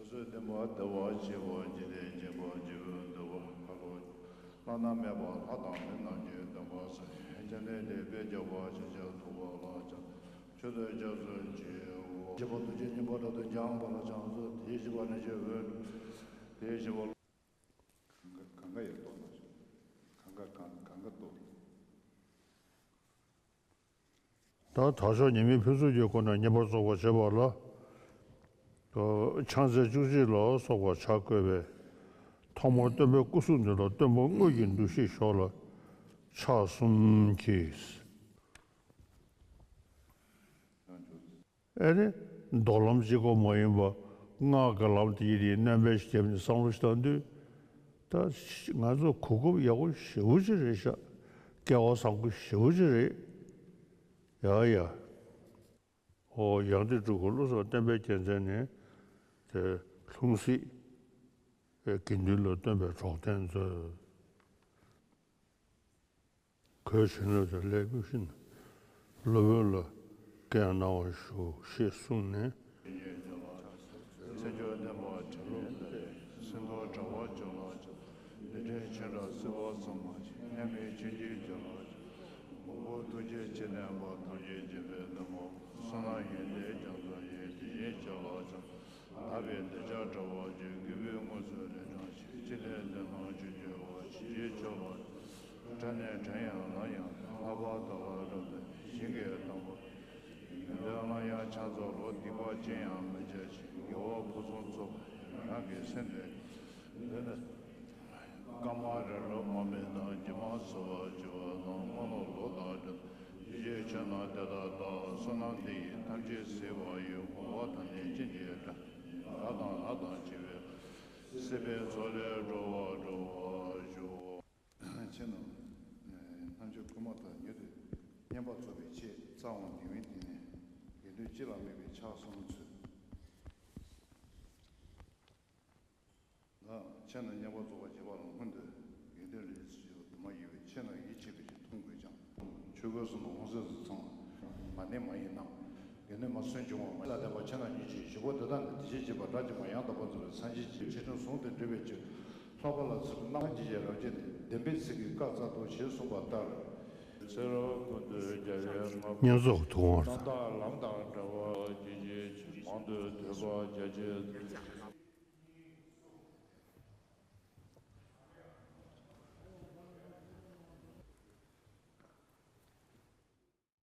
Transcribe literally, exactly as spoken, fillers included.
བསོད་བསྟན་པ་བདེ་བར་གཤེགས་པ། འཇིག་རྟེན་མཁྱེན་པ་འཇིགས་པའི་འདུལ་བ་ཁ་ལོ། བླ་ན་མེད་པ་ལྷ་དང་མི་རྣམས་ཀྱི་སྟོན་པ་སངས་རྒྱས་བཅོམ་ལྡན་འདས་དཔལ་རྒྱལ་བ་ཤཱཀྱ་ཐུབ་པ་ལ་ཕྱག་འཚལ་ལོ། མཆོད་པའི་རྒྱ་མཚོ་མཇལ་ལོ། བཞི་པ་ཐུགས་རྗེ་སྙིང་པོ་རབ་ཏུ་འཇམ་པ་ལ་ཕྱག་འཚལ་ལོ། དེའི་བཞི་པ་ནི་ཆོས་འོད། དེའི་བཞི་པ། གང་ག་ཡོད་དོ་ན་གང་ག་གང་གང་ག་ཏོ། ད་དར་ལྕོག་ཉི་མའི་ཕུན་ཚོགས་ཀྱི་སྒོ་ནས་བསྙེན་པར་རྫོགས་པར་བྱེད་པ་ལ། ཕྱག་འཚལ་བཅུ་གཅིག་ལ་སོགས་པ་བྱ་དགོས་པས། ཐོག་མར་སྟོན་པའི་སྐུ་གཟུགས་འདི་ལ་སྟོན་པ་དངོས་ཀྱི་འདུ་ཤེས་ཞོག་ལ་ཕྱག་གསུམ་གྱིས། ཨེ་ནི། མདོ་ལམ་གཅིག་པོ་མ་ཡིན་པ། སྔགས་ཀྱི་ལམ་དེ་ཡི་དེ་སྣོན་པ་ཞིག་བརྒྱབ་ནས་བསམ་བློ་ཞིག་བཏང་དུས། ད་ང་ཚོ་གོ་སྐབས་ཡག་པོ་ཞེ་པོ་ཅིག་རེད་ཤག་སྐལ་བ་བཟང་པོ་ཞེ་པོ་ཅིག་རེད། ཡ་ཡ། ཨོ་ཡང་ཏི་འབྲུག་གི་བློ་བཟང་བསྟན་པའི་རྒྱལ་མཚན་ནས་དེ་ལྷུང་བཟེད་དགེ་འདུན་ལ་སྟོན་པའི་གྲོགས་དན་མཛོད། གོས་ཆེན་ལ་དེ་ལས་ཀུན་ཤིན། སློབ་དཔོན་ལ་བཀའ་གནང་བར་ཞུ་ཞེས་གསུངས་ནས། མཚན་བརྗོད་བསྟན་པ་དྲི་མེད་ལས། སེམས་རྟོག་དྲ་བ་འཇོམས་ལ་སྦྱོང་། ལས་འབྲས་ཆོས་འདྲ་སྲིད་པ་གསུམ་མ་མཆིས། མཉམ་མེད་ཆོས་ཀྱི་རྒྱལ་ལ་སྦྱོང་། དབང་པོ་ཐུགས་རྗེ་ཆེ་ལྡན་པ། ཐམས་ཅད་མཁྱེན་པའི་ནུས་པ། བསོད་ནམས་ཡོན་ཏན་རྒྱ་མཚོ་ཡི། དེ་བཞིན་གཤེགས་ལ་སྦྱོང་། དག་པའི་གདུལ་བྱ་དགྲ་བོ་རྗེ། རྒུད་པའི་དངོས་སུ་ལས་བྱང་ཞིང་། ཅི་ལས་འདས་སྣང་ཆོས་སྐྱེ་བ། ཞི་བྱེད་ཆོས་ལ་སྦྱོང་། སྐྲག་ནས་བྲན་ཡང་ལངས་ཡང་དང་། ལྷག་པར་དག་ལ་རབ་ཏུ་ཞི་བྱེད་དང་པོ། ཡོན་ཏན་ལ་ཡང་ཕྱག་འཚལ་ལོ། སྡིག་པ་ཅི་ཡང་མི་བྱ་ཞིང་། དགེ་བ་ཕུན་སུམ་ཚོགས་པ་ཡི། རང་གི་སེམས་དེ་འདི་ནི། སྐར་མ་རེ་རེ་མ་མེད་ན། སྒྱུ་མ་ཟ་བར་བྱེད་པ་དང་། སྨོན་ལམ་ལོག་ལྟར་སྒྲུབ་ན། ཞི་བྱེད་ཆོས་རྣམས་དེ་ལྟར་བལྟ། བསོད་ནམས་འདི་ཡིས་ཐམས་ཅད་གཟིགས་པ་ཡི། འོང་བ་ཐམས་ཅད་ཅི་ཡིན་དྲན། ལྷ་དང་ལྷ་དང་བཅས་པའི། སྲིད་པའི་མཚོ་ལས་འགྲོ་བ་སྒྲོལ་བར་ཤོག་ཁྱེད་རྣམས་རྣམ་དཔྱོད་ཁུག་མ་ཐག་ཉིད་དུ་བསྙེན་པར་རྫོགས་པའི་ཆེད་རྩ་དབང་དེ་བས་དེ་ནས་དགེ་འདུན་སྤྱི་ལ་དམིགས་པའི་ཕྱག་གསུམ་མཛོད། ཁྱེད་རྣམས་བསྙེན་པར་རྫོགས་པར་བྱེད་པ་ལ་སྔོན་དུ་དགེ་འདུན་ལས་སུ་དུ་མ་ཡོད་པས། ཁྱེད་རྣམས་ཡིད་ཆེས་པའི་ཕྱིར་མཐོང་དགོས་ཀྱང་། ཆོས་གོས་གསུམ་དང་ལྷུང་བཟེད་གསུམ་ཚང་མ་ནི་མ་ཡིན་ནམ། དགེ་འདུན་མ་སུན་འབྱུང་བ་མ་ལ་དད་པ་ཁྱེད་རྣམས་ཉིད་ཀྱིས་ཞུ་སྒོ་འདི་དག་ནི་དེ་བཞིན་གཤེགས་པ་དགྲ་བཅོམ་པ་ཡང་དག་པར་རྫོགས་པའི་སངས་རྒྱས་ཀྱི་ཆོས་ཁྲིམས་ཟུང་དུ་འབྲེལ་བའི་ཕྱིར། ལྷག་པ་ལ་ཚུལ་ཁྲིམས་རྣམ་པར་བསྒྱིངས་ཤིང་རབ་བརྗོད་ནས་བདེན་པའི་ཚིག་གིས་བཀའ་སྩལ་ཏོ་ཞེས་གསུངས་པ་ལྟར། བསྙེན་རྫོགས་ཐུགས་དབང་། རྣམ་དག་ལམ་དང་འབྲེལ་བ་ཇི་སྙེད་ཅིག་མང་དུ་ཐོས་པ་རྒྱ་ཆེ།